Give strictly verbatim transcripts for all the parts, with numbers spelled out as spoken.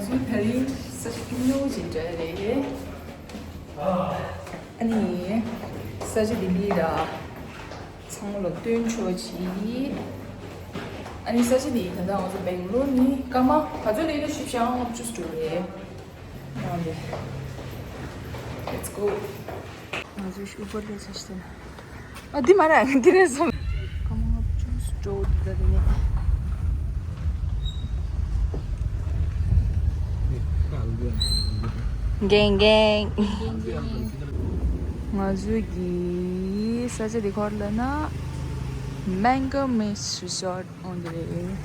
ང་ཚོའི་ད་རིང་ས་ཆ་སྐྱིད་ཉོ་ཅིག་འདྲ་རེད། ཨ་ནི་ས་ཆ་འདི་ལི་ར་ཚང་མ་ལ་སྟོན་ཆོག་ཅིག་ཨ་ནི་ས་ཆ་འདི་ད་ལྟ་ང་ཚོ་སྦེང་ལོར་ནི་སྐར་མ་ག་ཚོད་ལས་ན་བཞི་བཅུ་ལྔ་བཅུ་ཙམ་འགྲོ་རེད། ཡང་དེ། Let's go. ང་ཚོས་ཨུ་བར་ལས་ཆ་ཞིག་ཨ་འདི་མ་རེད། འདི་རེད་བསམ། སྐར་མ་ལྔ་བཅུ་ཙམ་འགྲོ་འདི་ད་དེ་ནས། གེང་གེང་། ང་ཚོས་ཀྱི་ས་ཆ་འདི་ག་རེ་ལབ་ན་Mango Mist Resort འོ་འདི་རེད།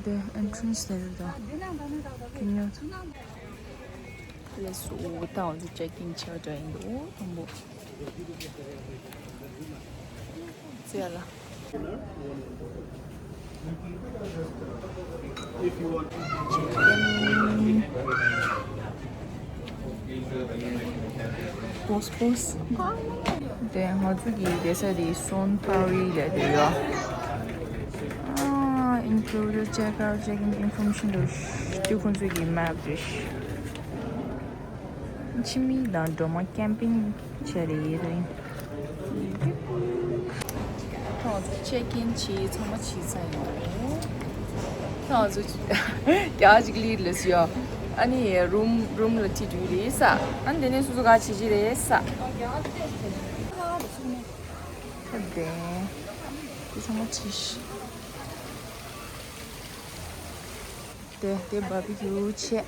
འདི་ཨེན་ཊྲན་སི་དེ་རེད་ད། ཀི་ཉོ། ལས་སུ་ད་ང་ཚོ་ཅེག་ཨིན་བྱས་འདྲ་ཡིན་འདུག་དང་པོ། ཙེ་ལ། Boss boss. དེ་ང་ཚོ་གི་བསྡད་ས་དེ་སོན་པ་རི་ལ་དེ་ཡོད། ཨ། Included check out check in information རེད། དེ་ཁོང་ཚོ་གི་མེབ་རེད། ཕྱི་མི་དང་སྒྲོལ་མ་ཀེམ་པིང་བྱས་རེད་རེད། ཁོང་ཚོ་ཅེག་ཨིན་བྱས་ཚང་མ་བྱས་ཚར་ཡོད། ཁོང་ཚོ་རྒྱ་ཅིག་ལིར་ལས་ཡོད། ཨ་ནི་རུམ་རུམ་ལ་ཁྲིད་འགྲོ་གི་རེད་ས། ཨ་ནི་དེ་ནས་སོ་སོ་ག་བྱེད་ཀྱི་རེད་ས། ཁ་བདེ། དེ་ཚང་མ་བྱས་ཤི། དེ་དེ་བར་བི་ཀྱུ་བྱས།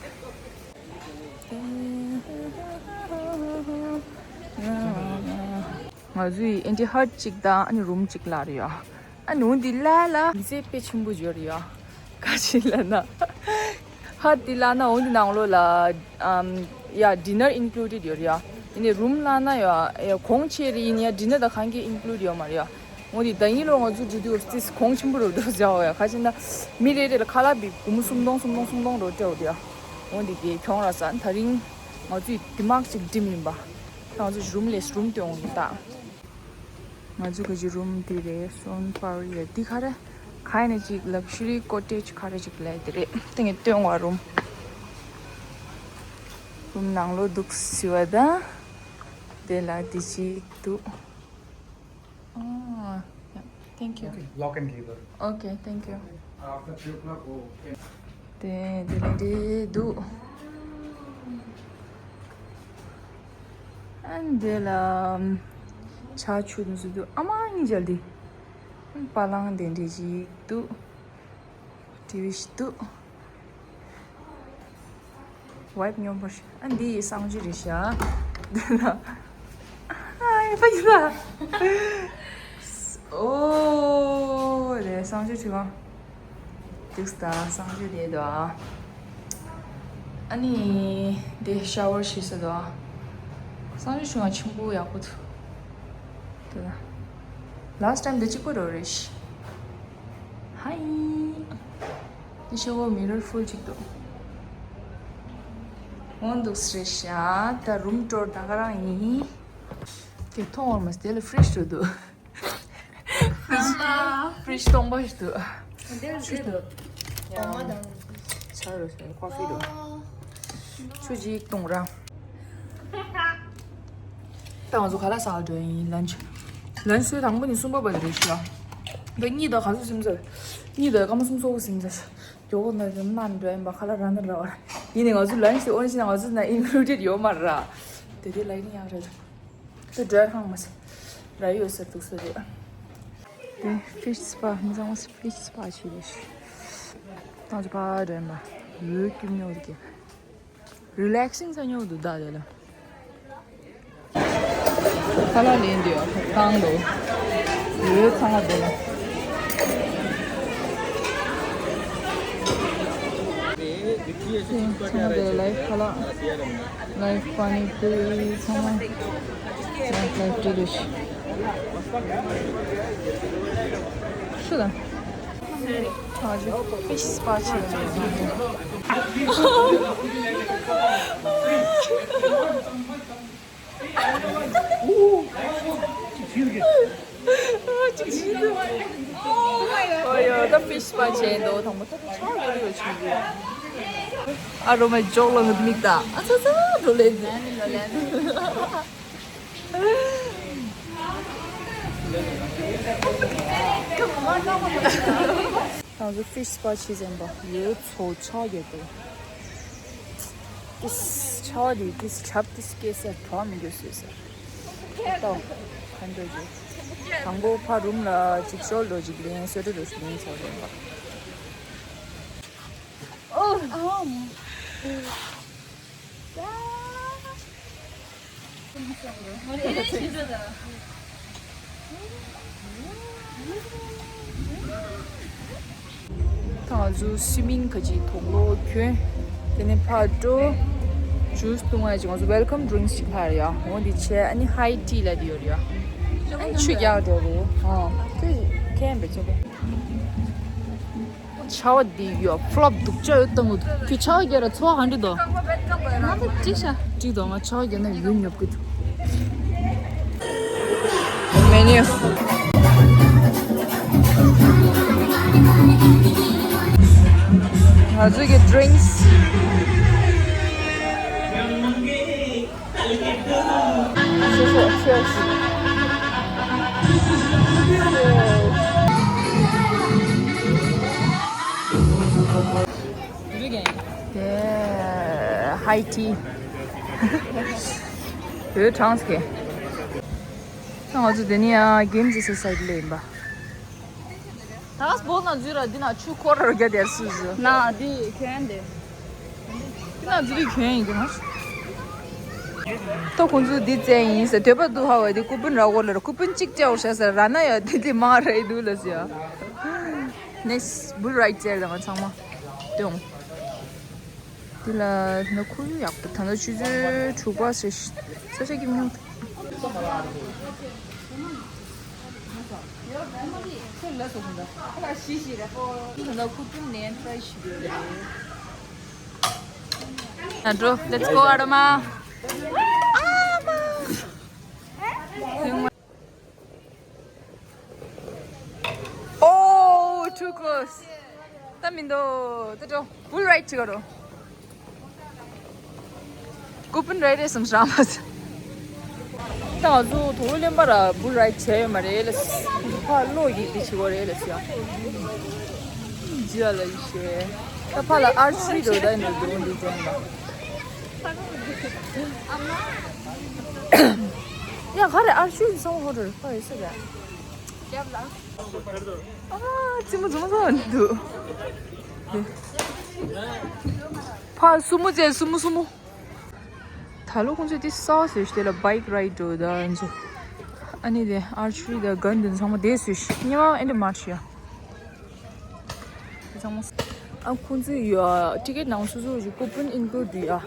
ང་ཚོས་ཨེ་འདྲ་ཧཊ་གཅིག་དང་ཨ་ནི་རུམ་གཅིག་གླས་རེད་ཡ། ཨ་ནི་འོ་འདི་ལ་ལ་མི་ཚེ་དཔེ་ཆེན་པོ་ཡོད་རེད་ཡ། ག་ཅི་ལབ་ན། ཧཊ་འདི་གླས་ན་འོ་འདི་ནང་ལོགས་ལ་ཨམ། ཡ་ཌི་ནར་ཨིན་ཀླུ་ཌེཌ་ཡོད་རེད་ཡ། ཡིན་ནའི་རུམ་གླས་ན་ཡ་ཡ་གོང་ཆེ་རེད། ཡིན་ཡ་ཌི་ནར་དང་གང་གི་ཨིན་ཀླུ་ཌེཌ་ཡོད་མ་རེད་ཡ། འོ་འདི་ཟླ་ཉིན་ལོ་ང་ཚོ་འགྲོ་དུས་ཙིས་གོང་ཆེན་པོ་རུ་འགྲོ་ཟེར་བ་ཡ། ག་ཅི་ན་མི་རེ་རེ་ལ་ཁ་ལག་བི་སྒོར་མོ་སུམ་སྟོང་སུམ་སྟོང་སུམ་སྟོང་རུ་སྤྲད་འོ་དེ་ཡ། འོ་འདི་གི་གྱོང་ར་ས་ད་རིང་ང་ཚོའི་དི་མག་ཅིག་འགྲིམ་ཡིན་པ། ད་ང་ཚོ་རུམ་ལས་རུམ་སྟོན་འོང་གི་ད། ང་ཚོ་ག་ཅི་རུམ་འདི་རེད། སོན་པ་རི་ལ་འདི་ག་རེ། ག་ཡིན་ན་ཅིག་ལག་ཞུ་རི་ཀོ་ཊེཇ་ག་རེ་ཅིག་ལས་འདི་རེད། དེ་ངས་སྟོན་བ་རུམ། རུམ་ནང་ལོགས་འདུག་ཟེར་བ་ད། དེ་ལ་འདི་ཅིག་འདུག Oh, yeah. Thank you. Okay, lock and key door. Okay, thank you. After three o'clock, go. དེ་དེ་ལས་འདི་འདུག་ཨ་འདི་ལ་ཆ་ཆུ་དུ་སུ་འདུག་ཨ་མ་གཉིས་མཇལ་འདི། པ་ལང་དེ་འདྲ་ཅིག་འདུག་ཊི་ཝི་ཞིག་འདུག་ཝའིབ་སྙོམས་པོ་ཞིག་ཨ་འདི་ཡི་གསང་སྤྱོད་རེད་ཤག་འདི་ལ། ཨ་ཡི་པ་ཡི་ལ། ཨོ་རེད། གསང་སྤྱོད་ཁྲི་ཁང་། འདུག་སྟ་གསང་སྤྱོད་དེ་དོ། ཨ་ནི་དེ་ཤ་ཝར་ཞིག་ས་དོ། གསང་སྤྱོད་ཁྲི་ཁང་ཆེན་པོ་ཡག་པོ་འདུག་དེ་ལ། ལཱ་སི་ཊི་ཊའིམ་དེ་གཅིག་པོ་རོ་རེད་ཤག་ཧའི། དེ་ཤ་ཝར་མི་རར་ཕུལ་ཅིག་འདུག་འོ་འདུག་སེ་རེད་ཤག་ད་རུམ་ཊུར་ད་ག་རང་ཡིན། དེ་མཐོང་བར་མ་ཟད་དེ་ལ་ཕི་རིཇ་འདུག་ཕི་རིཇ་སྟོང་པ་ཞིག་འདུག་ཆུ་འདུག་ཡང་ཆ་རུ་ཞིག་ཀོ་ཕི་འདུག་ཆུ་གཅིག་བཏུང་ར། ད་ང་ཚོ་ག་ལ་ཟ་འགྲོ་ཡིན། ལན་ཆི། ལན་ཆི་དང་པོ་ནི་གསུམ་པ་བར་རེད་ཤག་ད་གཉིས་དང་ག་ཚོད་ཟིན་ཚར། གཉིས་དང་སྐར་མ་གསུམ་སོགས་ཟིན་ཚར། མགྱོགས་པོ་ན་རེ་མ་འགྲོ་ཡིན་པ་ཁ་ལ་ར་ན་ར་བར། ཡིན་ནི་ང་ཚོ་ལན་ཆི་དེ་ཨོན་ཤི་ན་ང་ཚོ་ན་ཨིན་ཀླུ་ཌེཌ་ཡོད་མ་ར། དེ་དེ་ལ་ཡིན་ཡག་རེད། དེ་འགྲོ་ཡ་ཧང་མ་སི། ར་ཡོད་ཟེར་འདུག་ས་རེད། དེ་ཕི་ཤི་སི་པ་མི་ཚང་མ་ཕི་ཤི་སི་པ་བྱེད་རེད། ད་ཚོ་ཕ་འགྲོ་ཡིན་པ། ཡོད་ཀྱི་མྱོང་རེད་ཀྱི། རི་ལེག་སིང་ས་ཉོ་འདུག་ད་དེ་ལ། ཁ་ལག་ལེན་འདུག་ཡ་བཏང་འདུག་ཡོད་ཚང་མ་དེ་ལ། དེ་ཚང་མ་དེ་ལ་ལའིབ་ཁ་ལག་ལའིབ་པ་ནི་པུ་རི་ཚང་མ། ལའིབ་ཌི་ལིཤ། ཤི་ད། ཨ་ཅེ་ཕི་ཤི་སི་པ་ཆེ་ཡོད་རེད། ཅིག་ཤི་འདུག་ཨོ་ཡོ། ད་ཕིཤ་པ་བྱས་འདུག་དང་པོ་ད་ཆག་ཡོད་ཡོད་ཆུང་གི་ཨ་རོ་མའི་ཇོག་ལ་ངུ་མིག་ད་ཨ་ཚ་ཚ་འགྲོ་ལེ་འདུག་ང་ཚོ་ཕིཤ་པ་ཆི་ཟེར་པ་ཡོད་ཚོ་ཆག་ཡོད་དུ། ཏིས་ཆག་དེ་ཏིས་ཁྲབ་ཏིས་སྐྱེ་སར་གྲོགས་མི་འགྱོ་སོས་སར། ཏོ། ག་འདྲ་ཞིག་དང་པོ་ཕ་རུམ་ལ་ཅིག་ཤོར་འགྲོ་ཅིག་ལེན་སོ་འདྲ་འགྲོ་ཞིག་ལེན་ཚར་རེད་པ། ཨོ། ད་ང་ཚོ་སུའི་མིང་ག་ཅིག་དུག་ལོག་གྱོན། དེ་ནས་ཕར་འགྲོ། ཇུས་བཏུང་བ་ཅིག་ང་ཚོ་ཝེལ་ཀམ་ཌི་རིང་སི་ཅིག་ལྷག་རེད་ཡ། འོ་འདི་བྱས་ཨ་ནི་ཧའི་ཊི་ལ་དེ་ཡོད་རེད་ཡ། ཨ་ནི་ཆུ་རྒྱག་འགྲོ་རེད། ཨ་དེ་ཁེན་བེ་ཆོ་བེ། ཆར་པ་འདི་ཡོད་ཕ་ལོབ་སྡུག་ཅག་ཡོད་བཏང་གི་འདུག་ཁྱོད་ཆར་པ་རྒྱག་ར་ཚོར་བ་ག་འདྲ་འདུག་ང་ད་ཅིག་ཤ་ཅིག་འདུག་ང་ཆར་པ་རྒྱག་ན་ཡུན་ཉོབ་ཀི་འདུག་མེ་ནིའུ། ང་ཚོ་གི་ཌི་རིང་སི། དེ་ཧའི་ཊི། འོད་གྲངས་ཀྱི། ང་ཚོ་དེ་ནས་ཡང་གེམ་ཛི་སི་སའིཌ་ལ་ཡིན་པ། ད་སྤོ་ན་འཛུལ་ར་འདི་ན་ཆུ་འཁོར་ར་རྒྱ་དེར་སུ་ཟུ། ན་འདི་གྱོན་དེ། འདི་ན་འཛུལ་རི་གྱོན་ཡིན་གྱི་ན། ཏོ་ཁོང་ཚོ་འདི་བཙལ་ཡིན་ཟེར་འདོད་པ་འདུག་ཧ་བ་དེ་ཀུ་པུན་ར་འོ་ལ་ར་ཀུ་པུན་གཅིག་སྤྲད་འོ་ཤ་ཟེར་ར་ན་ཡ་དེ་དེ་མ་རེད་འདུག་ལ་ཟེར་ཡ། ནེག་སི་ཊི་བུལ་རའིཌ་བཙལ་དང་ཚང་མ་སྟོན། དེ་ལ་ནི་ཁོར་ཡུག་ཡག་པོ་ད་ལྟ་ཆུ་ཚོད་དྲུག་པ་ཟེར་ས་ཆ་སྐྱིད་མྱོང་། ད་ལྟ་ཁུ་པིན་ནས་ཊ་རའི་ཞུ་རྒྱུ་རེད། ན་འགྲོ། Let's go ཨ་རོ་མ། Oh, too close. ད་མི་འདུག་ད་འགྲོ། བུལ་རའིཌ་བྱེད་ག་འགྲོ། ཀུ་པུན་རེ་རེ་སམ་རང་མ་ཟ། ད་ང་ཚོ་དོ་ལེན་པ་ར་བུལ་རའིཌ་བྱས་ཡོད་མ་རེད་ལ། ཕ་ལོ་ཡིག་དེ་བྱེད་གོ་རེད་ལ་ཟ། ཇི་ཡ་ལ་ཡི་ཤེས། ད་ཕ་ལ་ཨར་ཤུའི་འགྲོ་ད་ཡིན་འགྲོ་འདི་དྲན་ལ། ཡ་ག་རེ་ཨར་ཤུའི་སོང་ཧོ་རེ་ཕ་ཡི་ས་རེད། ཨ་ཙི་མོ་ཙི་མོ་ཙི་མོ་འདུག་ཕ་སུ་མོ་བཙལ། སུ་མོ་སུ་མོ། ད་ལོ་ཁོང་ཚོས་དེ་ས་ཟེར་ཞིག་དེ་ལ་བྷའིཀ་རའིཌ་འགྲོ་ད་ང་ཚོ། ཨ་ནི་དེ་ཨར་ཆི་རི་དང་གན་དེ་ཚང་མ་དེ་སུ་ཞིག་ཉི་མ་ཨེ་འདྲ་མ་ཤི་ཡ། དེ་ཚང་མ། ཨ་ཁོང་ཚོས་ཡ་ཊི་ཀེཊ་ནང་སོ་སོ་ཞིག་ཀུ་པུན་ཨིན་ཀླུཌ་འདུག་ཡ། ཨ་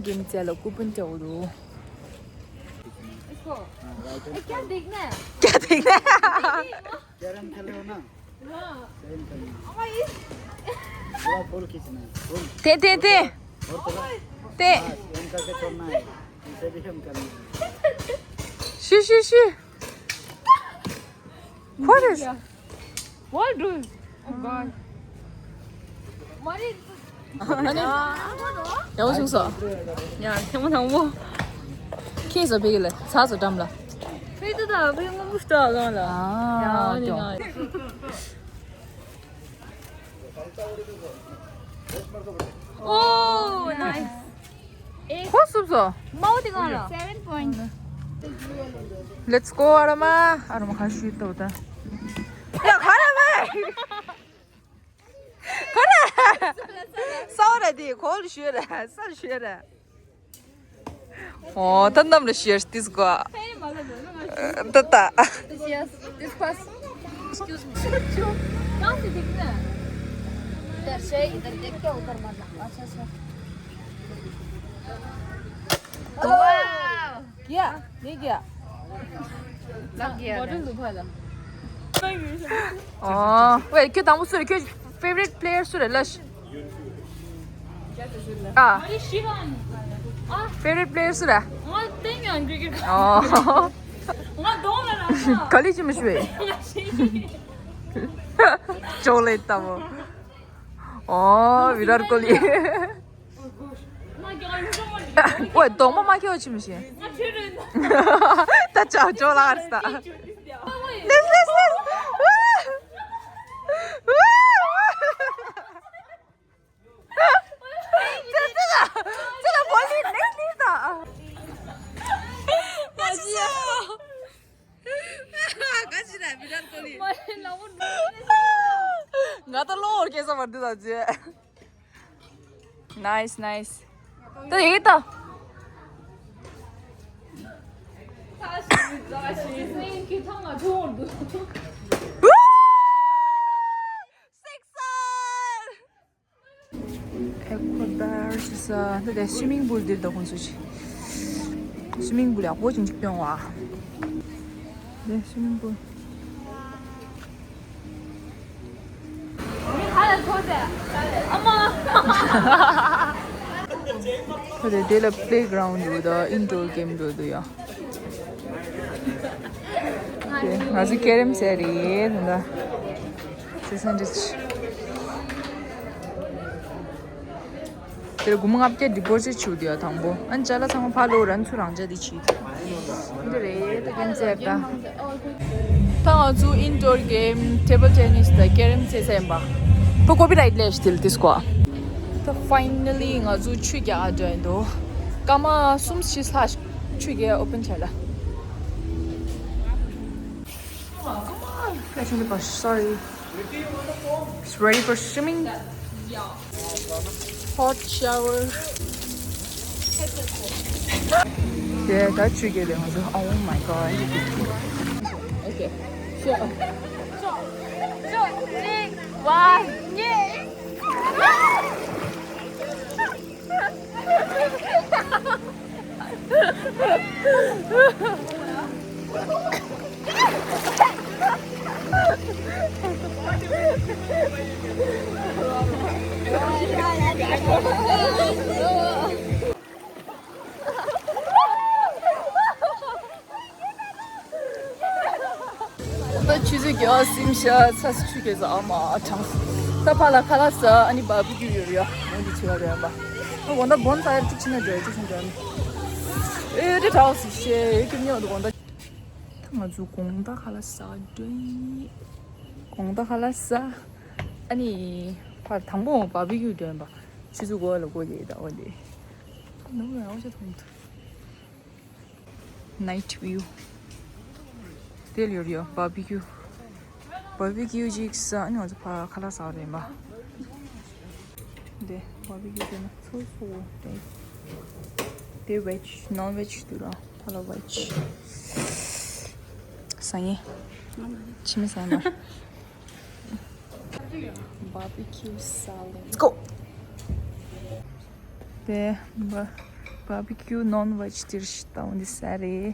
གེམ་རྩེ་ལ་ཀུ་པུན་སྤྲད་འོ་འདུག क्या देखना है? कैरम खेले हो ना? कैरम खेलना। थोड़ा फूल खींचना है। फूल। ते, ते, ते। और थोड़ा। ते। बस, उनका के छोड़ना है। इसे भी हम करना है। Shoo, shoo, shoo. What is? What do? Oh God. ཡག་པོ་བྱུང་སོང་། ཡ་ཐེངས་མ་དང་པོ། ཁྱེད་ཚོ་ཕ་གི་ལ་ཚ་སོ་འགྲམ་ལ། ཕ་གི་ད་ཕ་གི་སྔོན་པོ་ཞིག་ལ་ལ། ཨ་ཡ་ཨོ་ནི་ང་། Oh, nice. ཁོ་སུབ་སོ། མའོ་དེ་གང་ལ། Seven point. Let's go ཨ་རོ་མ། ཨ་རོ་མ་ཁ་ཤུ་ཏོ་ད། ཡ་ཁ་ར་མ། ཁ་ར། སའོ་ར་དེ་ཁོ་ལ་ཤུ་ར་ས་ལ་ཤུ་ར། ཨོ་ད་ནམ་ལ་ཤུ་ར་ཏིས་གོ། ད་ད། Yes, yes, this pass. Excuse me. कहाँ से दिखना है? इधर से, इधर देख के उधर मत जाओ। अच्छा, अच्छा। वाह। क्या? ये क्या? लग गया। बॉटल दुखा था। ཨོ། ཝེ་ཁྱོད་དང་པོ་སུ་རེད། ཁྱོད་ཕེ་ཝ་རིཊ་པི་ལེ་ཡར་སུ་རེད་ལབ་ཤིག་ཨ། ཕེ་ཝ་རིཊ་པི་ལེ་ཡར་སུ་རེད། ཨོ། ང་གདོང་ལ་ལ་ས། ག་ལེ་ཅི་མི་ཤེས། ཅོག་ལེ་ལྟ་བུ། ཨོ་བི་རཱད་ཀོ་ལི། ང་གདོང་མ་མ་ཁྱེར་བ་ཅི་མི་ཤེས། ད་ཅག་ཅོག་ལ་ཨར་སྟ། ལེས་ལེས་ལེས། ཙི་ཙི་ལ་ཙི་ལ་བོ་ལི་ནེག་ལི་ད། ང་ཅི་ཡ། ག་ཅི་ར་བི་རཱད་ཀོ་ལི། ང་ད་ལོ་བོར་སྐྱེས་ས་མ་འདི་ད་ཅི། ནའིས་ནའིས། ད་ཡེ་ད། ཨེ་ཁོ་དར་ཞེས་ས་འདི་དེ་སུའི་མིང་པུལ་འདིར་འདུག་ཁོང་ཚོ་ཅི། སུའི་མིང་པུལ་ཡག་པོ་ཅིག་ཅིག་སྟོན་བ། འདི་སུའི་མིང་པུལ། ཁོ་དེ་དེ་ལ་པི་ལེ་གྷ་རའུན་འདུག་ད་ཨིན་ཌོར་གེམ་འགྲོ་འདུག་ཡ། ང་ཚོ་ཀེ་རམ་ཟེར་རེད་ད། ཅི་སེ་འདྲ་ཅི། དེར་སྒོར་མོ་ལྔ་བརྒྱ་ཌི་པོ་ཟིཊ་བྱུག་དུས་ཡ་དང་པོ། ཨ་ནི་ཅ་ལག་ཚང་མ་ཕར་ལོག་རང་ཚུར་རང་ཅག་འདི་བྱེད་དུས། འདི་རེད་ད་རྒན་རྩེ་ད། ད་ང་ཚོ་ཨིན་ཌོར་གེམ་ཊེ་བལ་ཊེ་ནིས་དང་ཀེ་རམ་རྩེ་ས་ཡིན་པ། ད་ཀོ་པི་རའིཊ་ལས་སྟིལ་ཏིས་ཀོ། ད་ཕའི་ནལ་ལི་ང་ཚོ་ཆུ་རྒྱག་འགྲོ་ཡིན་འདུག་སྐར་མ་གསུམ་བཞི་ལྷག་ཆུ་རྒྱག་ཨོ་པན་བྱས་ལ། Come on, catch me, sorry. It's ready for swimming. Hot shower. Yeah, that you get it. Oh my god. Okay. Sure. One. Yeah. ད་ཆུ་ཚོད་བརྒྱད་པ་ཟིན་ཤག་ཚ་སི་ཆུ་རྒྱག་ས་ཨ་མ་གྲང་། ད་ཕར་ལ་ཁ་ལག་ཟ། ཨ་ནི་བར་བི་ཀྱུ་ཡོད་རེད་ཡ། འོ་འདི་བྱེད་པ་རེད་ཡ་པ། ཨ་དགོང་དག་བོན་ཕ་ཡར་གཅིག་ཕྱིན་ན་འགྲོ་ཡ། གཅིག་ཕྱིན་འགྲོ་ཡ། ཨེ་དེ་གྲགས་སི་ཤེས་ཡོད་ཀྱི་མྱོང་དགོང་དག་ད་ང་ཚོ་དགོང་དག་ཁ་ལག་ཟ་འགྲོ་ཡིན། དགོང་དག་ཁ་ལག་ཟ། ཨ་ནི་ཕར་དང་པོ་བར་བི་ཀྱུ་འགྲོ་ཡིན་པ། ཆུ་ཚོད་དགུ་པ་ལ་སྒོ་ཕྱེ་ཡི་ད། འོ་འདི་ནམ་ཡང་ཨོ་ཤ་མཐོང་ཐུབ། Night view. དེ་ལ་ཡོད་ཡོད་བར་བི་ཀྱུ། བར་བི་ཀྱུ་ཅིག་ཟ། ཨ་ནི་ང་ཚོ་ཕར་ཁ་ལག་ཟ་བ་རེད་པ། དེ་བར་བི་ཀྱུ་དེ་ན་ཚོ་སོ་དེ། དེ་ཝེཇ། ནོན་ཝེཇ་འདུག་ར། ཕར་ལ་ཝེཇ། ཟ་ངེ་ཕྱི་མི་ཟ་ན། Barbecue salad. Let's go. དེ་བ་བར་བི་ཀྱུ་ནོན་ཝེཇ་དེར་ཞིག་ཏང་འདི་ཟ་རེད།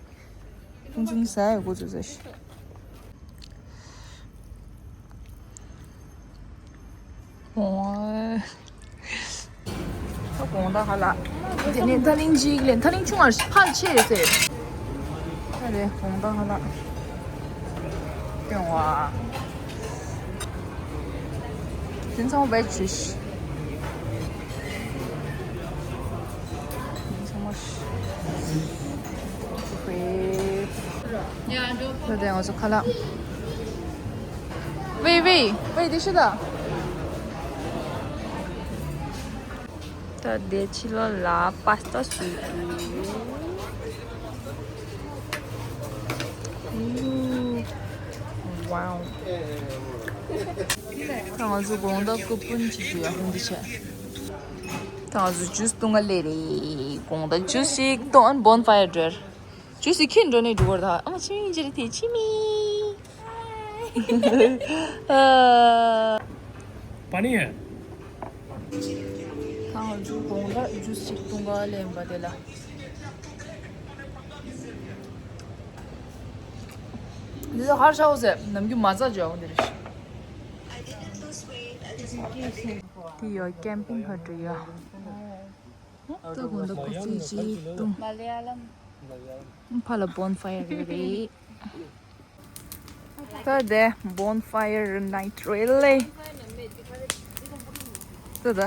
ཁོང་ཚོ་ནི་ཟ་ཡ་འགོ་ཚུགས་ཟ་ཞིག་ད་དགོང་དག་ཁ་ལག་དེ་ནས་ཐ་ལིང་གཅིག་ལེན། ཐ་ལིང་ཆུང་བ་ཕར་ཆེ་རེད་ཟེར། ད་རེད་དགོང་དག་ཁ་ལག་སྟོན་བ། དེ་ཚང་མ་ཝེཇ་ཞིག་ཚང་མ་ཞིག་ད་དེ་ང་ཚོ་ཁ་ལག Wait, wait, wait, this is the. ད་དེ་ཕྱི་ལོགས་ལ་པ་སི་ཏ་བཟོས་འདུག Wow. ད་ང་ཚོ་དགོང་དག་སྐུ་ཕུན་ཅིག་ཅིག་ཡག་ཧུན་དུ་བྱས། ད་ང་ཚོ་ཇུས་བཏུང་ག་སླེབས་རེད། དགོང་དག་ཇུས་ཞིག་བཏུང་། ཨན་བོན་ཕ་ཡར་འགྲོ། ཇུས་ཞིག་ཁྱེར་འགྲོ་ནས་འགྲོ་བར་ད། ཨ་མ་ཆི་མིང་ཅི་རེད་དེ། ཆི་མིང་། ཨ། པ་ནི་ཡ། ད་ང་ཚོ་དགོང་དག་ཇུས་ཞིག་བཏུང་ག་སླེབས་པ་དེ་ལ། འདི་ཚོ་ཧར་ཤའོ་ཟེར། ནམ་རྒྱུན་མ་རྩ་འཇོག་འདི་རེད། དེ་ཡོད་ཀེམ་པིང་ཧོ་ཊེལ་ཡོད། ད་དགོང་དག་ཀོ་ཕི་ཅིག་བཏུང་། མ་ལ་ཡ་ལམ། ཕ་ལ་bonfire་རེད། ད་དེ་bonfire night་རེད་ལེ། ད་ད།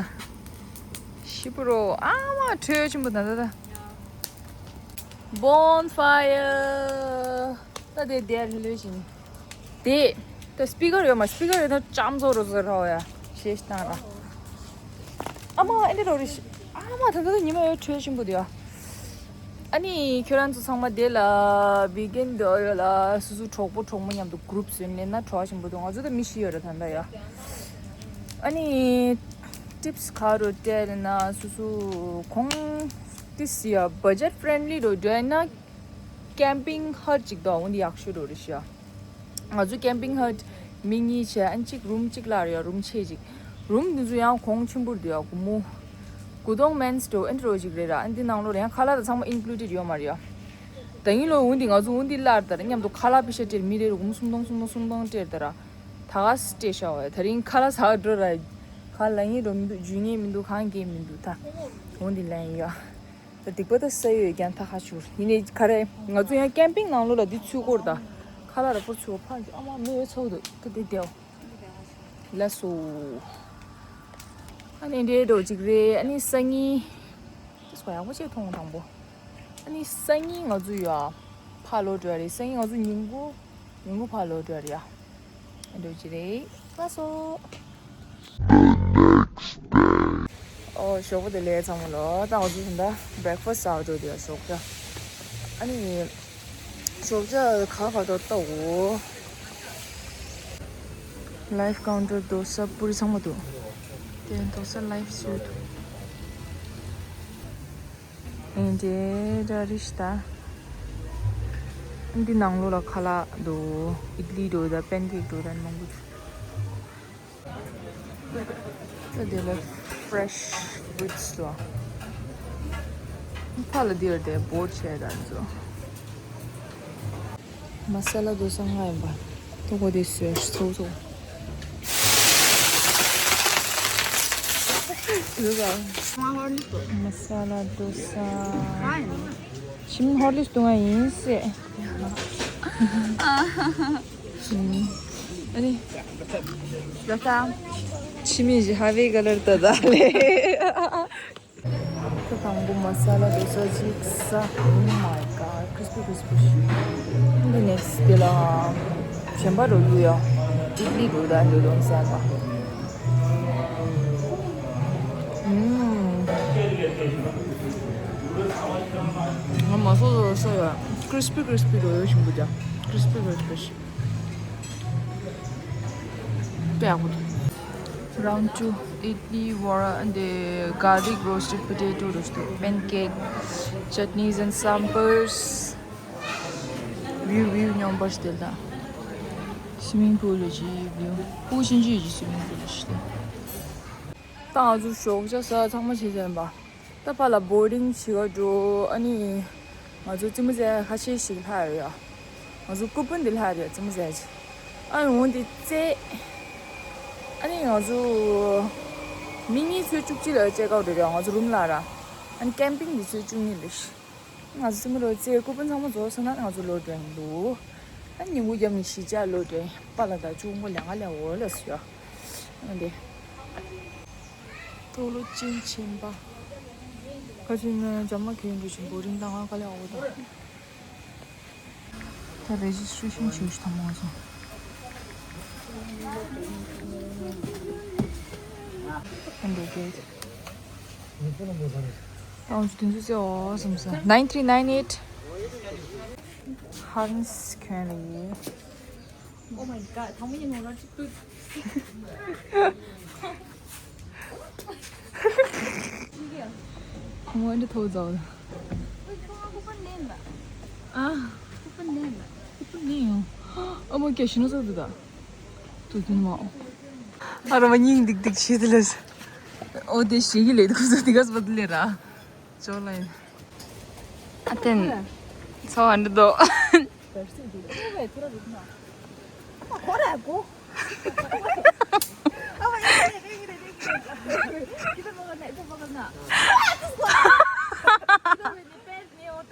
ཤི་པུ་རོ་ཨ་མ་ཁྲོས་ཆེན་པོ་ད་ད་ད། Bonfire། ད་དེ་དེ་ལོས་བཞིན། དེ། ད་speaker་ཡོད་མ་speaker་ཡོད་ན་ཅམ་བཟོ་རོ་བཟོ་རོ་ཡ། ཤེས་བཏང་ར། ཨ་མ་ཨ་འདི་རོ་རི་ཤི། ཨ་མ་ད་ད་ད་ཉི་མ་ཡོད་ཁྲོས་ཆེན་པོ་དེ་ཡ། ཨ་ནི་ཁྱོད་རང་ཚོ་ཚང་མ་དེ་ལ་weekend་དེ་ཡོད་ལ་སོ་སོ་གྲོགས་པོ་གྲོགས་མོ་མཉམ་དུ་group་བཟོས་ནས་ན་གྲོགས་ཆེན་པོ་དང་ང་ཚོ་ད་མི་ཤི་ཡོད་ར་ད་ད་ཡ། ཨ་ནི་tips་ག་རུ་སྤྲད་ན་སོ་སོ་གོང་ཏིས་ཡ་budget friendly་རུ་སྤྲད་ན་camping hut་ཅིག་དང་འོན་ཏེ་ཡག་ཤོས་རུ་རེ་ཤི་ཡ། ང་ཚོ་camping hut་མི་གཉིས་བྱས་ཨན་གཅིག་room་གཅིག་ལ་རེ་ཡ་room་ཆེ་ཅིག་room་འདི་ཚོ་ཡང་གོང་ཆེན་པོར་འདུག་ཡ་སྒོར་མོ་དགུ་སྟོང་མན་སི་འགྲོ་ཨན་འགྲོ་ཅིག་རེད་ར་ཨན་འདི་ནང་ལོགས་ལ་ཡང་ཁ་ལག་དང་ཚང་མ་included་ཡོད་མ་རེད་ཡ། ད་ཡིན་ལོ་འོན་ཏེ་ང་ཚོ་འོན་ཏེ་སླར་དར་མཉམ་དུ་ཁ་ལག་པི་ཤ་སྤྲད་མི་རེ་རུ་སྒོར་མོ་སུམ་སྟོང་སུམ་སྟོང་སུམ་སྟོང་སྤྲད་དར་ད་ག་སྤྲད་ཤ་བ་ད་རིང་ཁ་ལག་ཟ་འགྲོ་ར་ཁ་ལག་ཡིན་རུ་མི་འདུག་འཇུ་ཉེ་མི་འདུག་གང་གས་མི་འདུག་ད་འོན་ཏེ་ལན་ཡ། ད་སྡིག་པ་ད་ས་ཡོད་ཀྱང་ད་ཁ་ཆུར་ཡིན་ནས་ག་རེ་ང་ཚོ་ཡང་camping་ནང་ལོགས་ལ་འདི་ཚུད་སྐོར་ད་ཁ་ལག་ར་པོར་ཚུད་ཕར་ཨ་མ་མི་ཡོད་ཚོགས་འདུག་ད་དེ་དེའོ་ལ་སོ། ཨ་ནི་འདྲེ་འགྲོ་ཅིག་རེད་ཨ་ནི་སང་ཉིན་ད་སོ་ཡག་པོ་བྱས་མཐོང་དང་པོ་ཨ་ནི་སང་ཉིན་ང་ཚོ་ཡོད་ཨ་ཕ་ལོ་འགྲོ་ཡ་རེད་སང་ཉིན་ང་ཚོ་ཉིན་གུང་ཉིན་གུང་ཕ་ལོ་འགྲོ་ཡ་རེད་ཨ། འགྲོ་ཅི་རེད། ལགས་སོ། ཨོ་ཞོགས་པ་དེ་ལས་ཚང་མ་ལོ་ད་ང་ཚོ་ད་breakfast་ཟ་འགྲོ་དེ་ཞོགས་ཇ། ཨ་ནི་ཞོགས་ཇ་ག་ག་ཏོ་ལྟ་འོ། Live counter་དོ་ས་པུ་རི་ཚང་མ་འདུག་དེ་དོ་ས་live་བཟོས་འདུག་ཨེ་འདྲའི་འདྲ་རེད་ཤི་ད། འདི་ནང་ལོགས་ལ་ཁ་ལག་འདུག་ཨིཌ་ལི་འདུག་ད་པན་ཀེག་འདུག་ད་མང་པོ་འདུག་ད་དེ་ལ་fresh fruits་འདུག་ཕ་ལ་འདི་ཡོད་དེ་board་བྱས་ད་ཚོ། མ་ས་ལ་དོ་ས་ལྔ་ཡིན་པ། ཏོ་གོ་དེ་སུས་ཚོ་ཚོ། མ་ས་ལ་དོ་ས། ཆིམ་ཧོར་ལིགས་དུ་ང་ཡིན་སེ། ཨ་ནི། ད་ལྟ། ཆི་མི་ཞི་ཧ་བའི་ག་ལར་ད་ད་ལེ། ད་དང་པོ་མ་ས་ལ་དོ་ས་ཅིག་ཟ། Oh my god, crispy crispy། འདི་next་དེ་ལ་གཞན་པ་རོ་ཡུ་ཡ། ཨིཌ་ལི་རོ་ད་འདོད་དོན་ཟ་པ། ཨུམ། ང་མ་སོ་སོ་སོ་ཡ། crispy crispy་རོ་ཡོ་ཞིམ་པོ་ཅག crispy crispy། Round two, idli, vada, and the garlic roasted potato roasted, pancake, chutneys and sambars. View, view, སྙོམས་པར་སྟེར་དང་། Swimming pool་ཡོད་ཀྱི་view། ཕུ་ཤིན་ཅི་ཡོད་ཀྱི་swimming pool་ཡོད་ཀྱི། ད་ང་ཚོ་ཞོགས་ཇ་ཟ་ཚང་མ་བྱས་ཚར་ཡིན་པ། ད་ཕར་ལ་boating་བྱེད་ག་འགྲོ། ཨ་ནི་ང་ཚོ་རྩེད་མོ་རྩེ་ཁ་ཤས་ཤིག་ལྷག་ཡོད་ཡ། ང་ཚོ་སྐུ་དཔོན་འདི་ལྷག་རེད་རྩེད་མོ་རྩེ་ཅིག་ཨ་ནི་འོང་འདི་རྩེ། ཨ་ནི་ང་ཚོ་མི་གཉིས་ཚོས་བཅུ་གཅིག་ལ་བཅད་ག་འགྲོ་རེད་ང་ཚོ་རུམ་ལ་ར། ཨ་ནི་camping་འདི་ཚོས་བཅུ་གཉིས་ལ་ཤི། ང་ཚོ་རྩེད་མོ་རོ་རྩེ་སྐུ་དཔོན་ཚང་མ་རྫོགས་སོང་ན་ང་ཚོ་ལོག་འགྲོ་ཡིན་འདུག་ཨ་ནི་ཉིན་གུང་རྒྱབ་ནས་གཞིས་ཆགས་ལོག་འགྲོ་ཡིན་པ་ལ་ད་ཆུ་མགོ་ལ་ང་ལ་འོ་ལ་སུ་ཡ། ཨ་འདི། ཏོ་ལོ་ཅིན་ཆེན་པ། ཁ་ཅིག་ནི་འཇམ་མ་གྱོན་འགྲོ་ཆེན་པོ་རིང་དང་ང་ག་ལེ་འོ་དང་། ད་registration་བྱེད་ཤི་ཐང་མོ་ཚོ། ཨ་འདི་གེ། ཨང་ཅུ་དུང་ཅུ་ཟེར་འོ་སམ་ས། Nine three nine eight། ཧར་ནས་གྱོན་ལ་ཡིན། Oh my god, ཐང་མོ་ཡིན་ནོ་ར་ཅིག་ཏུ། ཁོ་མོ་འདི་ཐོག་ཛའོ། ཨ། ཨ་མོ་སྐད་ཤི་ནོ་ཟོ་དུ་ད། དུ་དུ་མ། ཨ་ར་མ་སྙིང་ཏིག་ཏིག་བྱེད་དུ་ལས། ཨོ་དེ་ཞེ་གི་ལེ་དུ་ཟོ་དི་ག་སྤ་དུ་ལེ་ར། ཅོ་ལ་ཡིན། ཨ་ཏན། ཚོ་ཨ་འདི་དོ།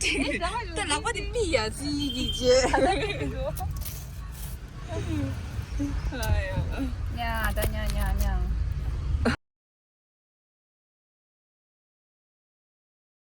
ད་ལག་པ་དེ་མི་ཡ་ཙི་ཡི་གི་རྗེས། ཉ་ད་ཉ་ཉ་ཉ།